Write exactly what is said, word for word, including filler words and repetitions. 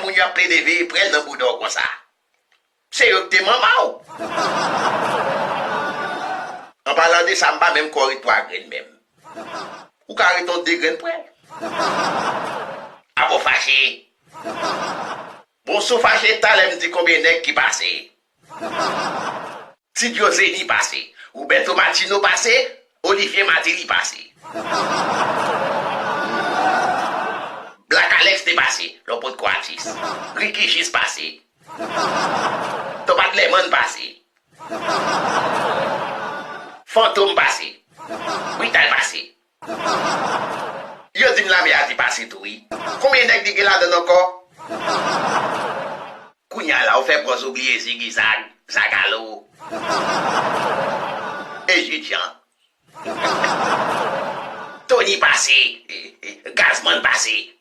Moun yo ap plede veye prèl nan bouda w konsa. Se yo ki te manman w. An palan de sa, m pa menm kò ret twa grenn menm. Ou ka ret yon de grenn prèl. Apa w fache. Bon, si w fache, talè m di konbyen nèg ki pase. Ti Dioseny pase. Roberto Martino pase. Olivier Martelly pase. Black Alex te pase. Lè w potko atis. Ricky Gis pase. Tomat Lemon pase. Fantom pase. Brital pase. Yo di m lame a di pase tou wi. Konbyen nèg li gen ladann ankò? Kounye a la, ou fè pòz ou bliye Ziggy Zag, Zagalo. E Jidjan. Tony pase. Gazman pase.